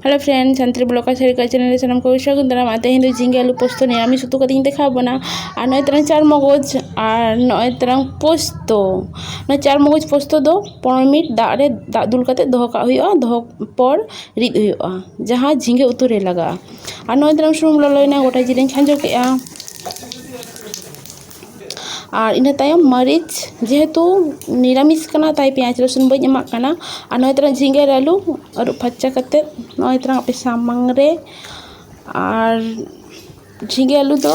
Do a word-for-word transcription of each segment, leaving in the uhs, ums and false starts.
Hello friends, Santali vlogger ᱥᱟᱹᱨᱤᱠᱟ channel ᱨᱮ ᱥᱟᱱᱟᱢ ᱠᱚ ᱥᱟᱹᱜᱩᱱ ᱫᱟᱨᱟᱢ᱾ ᱟᱨ ᱛᱮᱦᱮᱧ ᱫᱚ ᱡᱷᱤᱸᱜᱟᱹ ᱟᱹᱞᱩ ᱯᱳᱥᱛᱚ ᱱᱤᱨᱟᱢᱤᱥ ᱩᱛᱩ ᱠᱟᱛᱮᱧ ᱫᱮᱠᱷᱟᱣ ᱵᱚᱱᱟ᱾ ᱟᱨ ᱱᱚᱜᱼᱚᱭ ᱛᱟᱨᱟᱝ ᱪᱟᱨ ᱢᱚᱜᱚᱡᱽ ᱟᱨ ᱱᱚᱜᱼᱚᱭ ᱛᱟᱨᱟᱝ ᱯᱳᱥᱛᱚ᱾ ᱱᱚᱣᱟ ᱪᱟᱨ ᱢᱚᱜᱚᱡᱽ ᱯᱳᱥᱛᱚ ᱫᱚ ᱯᱚᱱᱨᱚ ᱢᱤᱱᱤᱴ ᱫᱟᱜ ᱨᱮ, ᱫᱟᱜ ᱫᱩᱞ ᱠᱟᱛᱮ ᱫᱚᱦᱚ ᱠᱟᱜ ᱦᱩᱭᱩᱜᱼᱟ᱾ ᱫᱚᱦᱚ ᱯᱚᱨ ᱨᱤᱫ ᱦᱩᱭᱩᱜᱼᱟ, ᱡᱟᱦᱟᱸ ᱡᱷᱤᱸᱜᱟᱹ ᱩᱛᱩ ᱨᱮ ᱞᱟᱜᱟᱜᱼᱟ᱾ ᱟᱨ ᱱᱚᱜᱼᱚᱭ ᱛᱟᱨᱟᱝ ᱥᱩᱱᱩᱢ ᱞᱚᱞᱚᱭᱮᱱᱟ, ᱜᱚᱴᱟ ᱡᱤᱨᱟᱹᱧ ᱠᱷᱟᱸᱡᱚ ᱠᱮᱜᱼᱟ᱾ ᱟᱨ ᱤᱱᱟᱹ ᱛᱟᱭᱚᱢ ᱢᱟᱹᱨᱤᱪ, ᱡᱮᱦᱮᱛᱩ ᱱᱤᱨᱟᱢᱤᱥ ᱠᱟᱱᱟ, ᱛᱟᱭ ᱯᱮᱸᱭᱟᱡᱽ ᱨᱟᱹᱥᱩᱱ ᱵᱟᱹᱧ ᱮᱢᱟᱜ ᱠᱟᱱᱟ᱾ ᱟᱨ ᱱᱚᱜᱼᱚᱭ ᱛᱟᱨᱟᱝ ᱡᱷᱤᱸᱜᱟᱹ ᱟᱨ ᱟᱹᱞᱩ ᱟᱹᱨᱩᱵ ᱯᱷᱟᱨᱪᱟ ᱠᱟᱛᱮᱫ ᱱᱚᱜᱼᱚᱭ ᱛᱟᱨᱟᱝ ᱟᱯᱮ ᱥᱟᱢᱟᱝ ᱨᱮ᱾ ᱟᱨ ᱡᱷᱤᱸᱜᱟᱹ ᱟᱹᱞᱩ ᱫᱚ,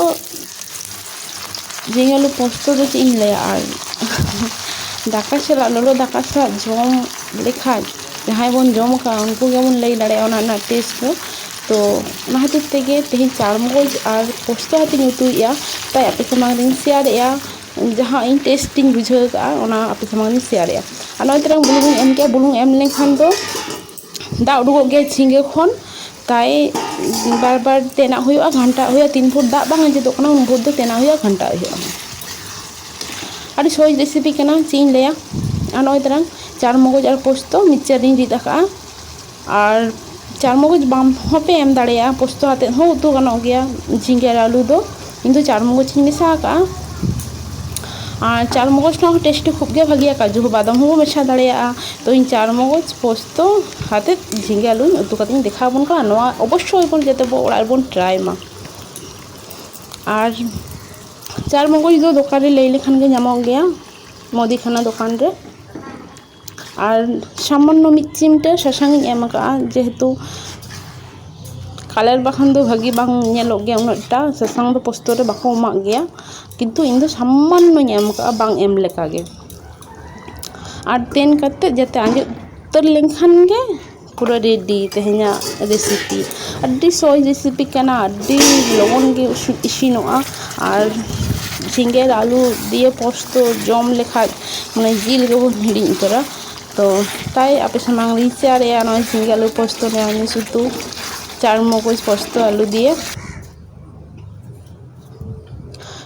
ᱡᱷᱤᱸᱜᱟᱹ ᱟᱹᱞᱩ ᱯᱳᱥᱛᱚ ᱫᱚ ᱪᱮᱫ ᱤᱧ ᱞᱟᱹᱭᱟ, ᱟᱨ ᱫᱟᱠᱟ ᱥᱟᱞᱟᱜ, ᱞᱚᱞᱚ ᱫᱟᱠᱟ ᱥᱟᱞᱟᱜ ᱡᱚᱢ ᱞᱮᱠᱷᱟᱱ, ᱡᱟᱦᱟᱸᱭ ᱵᱚᱱ ᱡᱚᱢ ᱟᱠᱟᱫ, ᱩᱱᱠᱩ ᱜᱮᱵᱚᱱ ᱞᱟᱹᱭ ᱫᱟᱲᱮᱭᱟᱜᱼᱟ ᱚᱱᱟ ᱨᱮᱱᱟᱜ ᱴᱮᱥᱴ ᱫᱚ᱾ ᱛᱚ ᱚᱱᱟ ᱠᱷᱟᱹᱛᱤᱨ ᱛᱮᱜᱮ ᱛᱮᱦᱮᱧ ᱪᱟᱨ ᱢᱚᱜᱚᱡᱽ ᱟᱨ ᱯᱳᱥᱛᱚ ᱟᱛᱮᱧ ᱩᱛᱩᱭᱮᱫᱼᱟ, ᱛᱟᱭ ᱟᱯᱮ ᱥᱟᱢᱟᱝ ᱨᱤᱧ ᱥᱮᱭᱟᱨᱮᱫᱼᱟ᱾ ᱡᱟᱦᱟᱸ ᱤᱧ ᱴᱮᱥᱴ ᱤᱧ ᱵᱩᱡᱷᱟᱹᱣ ᱠᱟᱜᱼᱟ, ᱚᱱᱟ ᱟᱯᱮ ᱥᱟᱢᱟᱝ ᱨᱤᱧ ᱥᱮᱭᱟᱨᱮᱫᱼᱟ᱾ ᱟᱨ ᱱᱚᱜᱼᱚᱭ ᱛᱟᱨᱟᱝ ᱵᱩᱞᱩᱝ ᱤᱧ ᱮᱢ ᱠᱮᱜᱼᱟ᱾ ᱵᱩᱞᱩᱝ ᱮᱢ ᱞᱮᱱᱠᱷᱟᱱ ᱫᱚ ᱫᱟᱜ ᱩᱰᱩᱠᱚᱜ ᱜᱮᱭᱟ ᱡᱷᱤᱸᱜᱟᱹ ᱠᱷᱚᱱ, ᱛᱟᱭ ᱵᱟᱨ ᱵᱟᱨ ᱛᱮᱱᱟᱜ ᱦᱩᱭᱩᱜᱼᱟ, ᱜᱷᱟᱱᱴᱟᱜ ᱦᱩᱭᱩᱜᱼᱟ᱾ ᱛᱤᱱ ᱵᱷᱳᱨ ᱫᱟᱜ ᱵᱟᱝ ᱟᱸᱡᱮᱫᱚᱜ ᱠᱟᱱᱟ, ᱩᱱ ᱵᱷᱳᱨ ᱫᱚ ᱛᱮᱱᱟᱜ ᱦᱩᱭᱩᱜᱼᱟ, ᱜᱷᱟᱱᱴᱟᱜ ᱦᱩᱭᱩᱜᱼᱟ᱾ ᱟᱹᱰᱤ ᱥᱚᱦᱚᱡᱽ ᱨᱮᱥᱤᱯᱤ ᱠᱟᱱᱟ, ᱪᱮᱫ ᱤᱧ ᱞᱟᱹᱭᱟ᱾ ᱟᱨ ᱱᱚᱜᱼᱚᱭ ᱛᱟᱨᱟᱝ ᱪᱟᱨ ᱢᱚᱜᱚᱡᱽ ᱟᱨ ᱯᱳᱥᱛᱚ ᱢᱤᱠᱥᱪᱟᱨ ᱨᱤᱧ ᱨᱤᱫ ᱟᱠᱟᱫᱼᱟ᱾ ᱟᱨ ᱪᱟᱨ ᱢᱚᱜᱚᱡᱽ ᱵᱟᱢ ᱦᱚᱸᱯᱮ ᱮᱢ ᱫᱟᱲᱮᱭᱟᱜᱼᱟ, ᱯᱳᱥᱛᱚ ᱟᱛᱮᱫ ᱦᱚᱸ ᱩᱛᱩ ᱜᱟᱱᱚᱜ ᱜᱮᱭᱟ ᱡᱷᱤᱸᱜᱟᱹ ᱟᱨ ᱟᱹᱞᱩ ᱫᱚ᱾ ᱤᱧ ᱫᱚ ᱪᱟᱨ ᱢᱚᱜᱚᱡᱽ ᱤᱧ ᱢᱮᱥᱟ ᱟᱠᱟᱫᱼᱟ᱾ ᱟᱨ ᱪᱟᱨ ᱢᱚᱜᱚᱡᱽ ᱨᱮᱱᱟᱜ ᱦᱚᱸ ᱴᱮᱥᱴ ᱠᱷᱩᱵ ᱜᱮ ᱵᱷᱟᱹᱜᱤᱭᱟ, ᱠᱟᱡᱩ ᱦᱚᱸ ᱵᱟᱫᱟᱢ ᱦᱚᱸᱵᱚ ᱢᱮᱥᱟ ᱫᱟᱲᱮᱭᱟᱜᱼᱟ᱾ ᱛᱚ ᱤᱧ ᱪᱟᱨ ᱢᱚᱜᱚᱡᱽ ᱯᱳᱥᱛᱚ ᱟᱛᱮᱫ ᱡᱷᱤᱸᱜᱟᱹ ᱟᱹᱞᱩᱧ ᱩᱛᱩ ᱠᱟᱛᱮᱧ ᱫᱮᱠᱷᱟᱣ ᱟᱵᱚᱱ ᱠᱟᱱᱟ᱾ ᱱᱚᱣᱟ ᱚᱵᱚᱥᱥᱳᱭ ᱵᱚᱱ ᱡᱟᱛᱮ ᱵᱚ ᱚᱲᱟᱜ ᱨᱮᱵᱚᱱ ᱴᱨᱟᱭ ᱢᱟ᱾ ᱟᱨ ᱪᱟᱨ ᱢᱚᱜᱚᱡᱽ ᱫᱚ ᱫᱚᱠᱟᱱ ᱨᱮ ᱞᱟᱹᱭ ᱞᱮᱠᱷᱟᱱ ᱜᱮ ᱧᱟᱢᱚᱜ ᱜᱮᱭᱟ, ᱢᱩᱫᱤ ᱠᱷᱟᱱᱟ ᱫᱚᱠᱟᱱ ᱨᱮ᱾ ᱟᱨ ᱥᱟᱢᱟᱱᱱᱚ ᱢᱤᱫ ᱪᱤᱢᱴᱟᱹ ᱥᱟᱥᱟᱝ ᱤᱧ ᱮᱢ ᱟᱠᱟᱫᱼᱟ, ᱡᱮᱦᱮᱛᱩ ᱠᱟᱞᱟᱨ ᱵᱟᱠᱷᱟᱱ ᱫᱚ ᱵᱷᱟᱹᱜᱤ ᱵᱟᱝ ᱧᱮᱞᱚᱜ ᱜᱮᱭᱟ ᱩᱱᱟᱹᱜ ᱴᱟ᱾ ᱥᱟᱥᱟᱝ ᱫᱚ ᱯᱳᱥᱛᱚ ᱨᱮ ᱵᱟᱠᱚ ᱮᱢᱟᱜ ᱜᱮᱭᱟ, ᱠᱤᱱᱛᱩ ᱤᱧ ᱫᱚ ᱥᱟᱢᱟᱱᱱᱚᱧ ᱮᱢ ᱟᱠᱟᱫᱼᱟ, ᱵᱟᱝ ᱮᱢ ᱞᱮᱠᱟᱜᱮ᱾ ᱟᱨ ᱛᱮᱱ ᱠᱟᱛᱮᱫ ᱡᱟᱛᱮ ᱟᱸᱡᱮᱫ ᱩᱛᱟᱹᱨ ᱞᱮᱱᱠᱷᱟᱱ ᱜᱮ ᱯᱩᱨᱟᱹ ᱨᱮᱰᱤ ᱛᱮᱦᱮᱧᱟᱜ ᱨᱮᱥᱤᱯᱤ᱾ ᱟᱹᱰᱤ ᱥᱚᱦᱚᱡᱽ ᱨᱮᱥᱤᱯᱤ ᱠᱟᱱᱟ, ᱟᱹᱰᱤ ᱞᱚᱜᱚᱱ ᱜᱮ ᱤᱥᱤᱱᱚᱜᱼᱟ᱾ ᱟᱨ ᱡᱷᱤᱸᱜᱟᱹ ᱟᱨ ᱟᱹᱞᱩ ᱫᱤᱭᱮ ᱯᱳᱥᱛᱚ ᱡᱚᱢ ᱞᱮᱠᱷᱟᱡ ᱢᱟᱱᱮ ᱡᱤᱞ ᱜᱮᱵᱚᱱ ᱦᱤᱲᱤᱧ ᱩᱛᱟᱹᱨᱟ᱾ ᱛᱚ ᱛᱟᱭ ᱟᱯᱮ ᱥᱟᱢᱟᱝ ᱨᱤᱧ ᱥᱮᱭᱟᱨᱮᱜᱼᱟ ᱱᱚᱜᱼᱚᱭ ᱡᱷᱤᱸᱜᱟᱹ ᱟᱹᱞᱩ ᱯᱳᱥᱛᱚ ᱱᱤᱨᱟᱢᱤᱥ ᱩᱛᱩ, ᱪᱟᱨ ᱢᱚᱜᱚᱡᱽ ᱯᱳᱥᱛᱚ ᱟᱹᱞᱩ ᱫᱤᱭᱮ᱾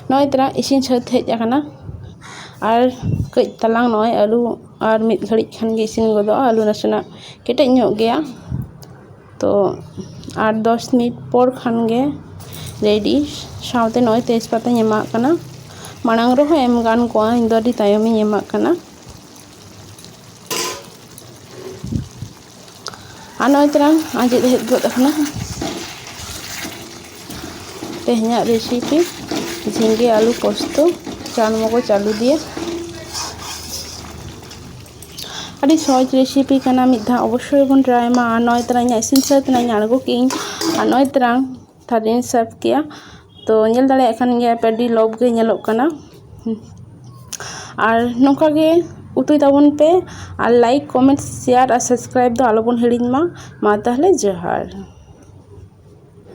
ᱱᱚᱜᱼᱚᱭ ᱛᱟᱨᱟ ᱤᱥᱤᱱ ᱥᱟᱹᱛ ᱦᱮᱡ ᱟᱠᱟᱱᱟ᱾ ᱟᱨ ᱠᱟᱹᱡ ᱛᱟᱞᱟᱝ ᱱᱚᱜᱼᱚᱭ ᱟᱹᱞᱩ ᱟᱨ ᱢᱤᱫ ᱜᱷᱟᱹᱲᱤᱡ ᱠᱷᱟᱱ ᱜᱮ ᱤᱥᱤᱱ ᱜᱚᱫᱚᱜᱼᱟ᱾ ᱟᱹᱞᱩ ᱱᱟᱥᱮᱱᱟᱜ ᱠᱮᱴᱮᱡ ᱧᱚᱜ ᱜᱮᱭᱟ᱾ ᱛᱚ ᱟᱨ ᱫᱚᱥ ᱢᱤᱱᱤᱴ ᱯᱚᱨ ᱠᱷᱟᱱ ᱜᱮ ᱨᱮᱰᱤ᱾ ᱥᱟᱶᱛᱮ ᱱᱚᱜᱼᱚᱭ ᱛᱮᱡᱽᱯᱟᱛᱟᱧ ᱮᱢᱟᱜ ᱠᱟᱱᱟ᱾ ᱢᱟᱲᱟᱝ ᱨᱮᱦᱚᱸ ᱮᱢ ᱜᱟᱱ ᱠᱚᱜᱼᱟ, ᱤᱧ ᱫᱚ ᱟᱹᱰᱤ ᱛᱟᱭᱚᱢᱤᱧ ᱮᱢᱟᱜ ᱠᱟᱱᱟ᱾ ᱟᱨ ᱱᱚᱜᱼᱚᱭ ᱛᱟᱨᱟᱝ ᱟᱸᱡᱮᱫ ᱦᱮᱡ ᱜᱚᱫ ᱟᱠᱟᱱᱟ᱾ ᱛᱮᱦᱮᱧᱟᱜ ᱨᱮᱥᱤᱯᱤ ᱡᱷᱤᱸᱜᱟᱹ ᱟᱹᱞᱩ ᱯᱳᱥᱛᱳ ᱪᱟᱱ ᱢᱚᱜᱚᱡ ᱟᱹᱞᱩ ᱫᱤᱭᱮ᱾ ᱟᱹᱰᱤ ᱥᱚᱦᱚᱡ ᱨᱮᱥᱤᱯᱤ ᱠᱟᱱᱟ, ᱢᱤᱫ ᱫᱷᱟᱣ ᱚᱵᱚᱥᱥᱳᱭ ᱵᱚᱱ ᱴᱨᱟᱭ ᱢᱟ᱾ ᱟᱨ ᱱᱚᱜᱼᱚᱭ ᱛᱟᱨᱟ ᱤᱧᱟᱹᱜ ᱤᱥᱤᱱ ᱥᱟᱹᱛ ᱮᱱᱟ, ᱤᱧ ᱟᱬᱜᱚ ᱠᱮᱜ ᱟᱹᱧ᱾ ᱟᱨ ᱱᱚᱜᱼᱚᱭ ᱛᱟᱨᱟᱝ ᱛᱷᱟᱹᱨᱤᱧ ᱥᱟᱨᱵᱷ ᱠᱮᱜᱼᱟ᱾ ᱛᱚ ᱧᱮᱞ ᱫᱟᱲᱮᱭᱟᱜ ᱠᱟᱱ ᱜᱮᱭᱟ ᱯᱮ, ᱟᱹᱰᱤ ᱞᱚᱵᱽ ᱜᱮ ᱧᱮᱞᱚᱜ ᱠᱟᱱᱟ᱾ ᱟᱨ ᱱᱚᱝᱠᱟ ᱜᱮ ᱩᱛᱩᱭ ᱛᱟᱵᱚᱱ ᱯᱮ᱾ ᱟᱨ ᱞᱟᱭᱤᱠ, ᱠᱚᱢᱮᱱᱴ, ᱥᱮᱭᱟᱨ ᱟᱨ ᱥᱟᱵᱥᱠᱨᱟᱭᱤᱵ ᱫᱚ ᱟᱞᱚᱵᱚᱱ ᱦᱤᱲᱤᱧ ᱢᱟ᱾ ᱢᱟ ᱛᱟᱦᱚᱞᱮ ᱡᱚᱦᱟᱨ᱾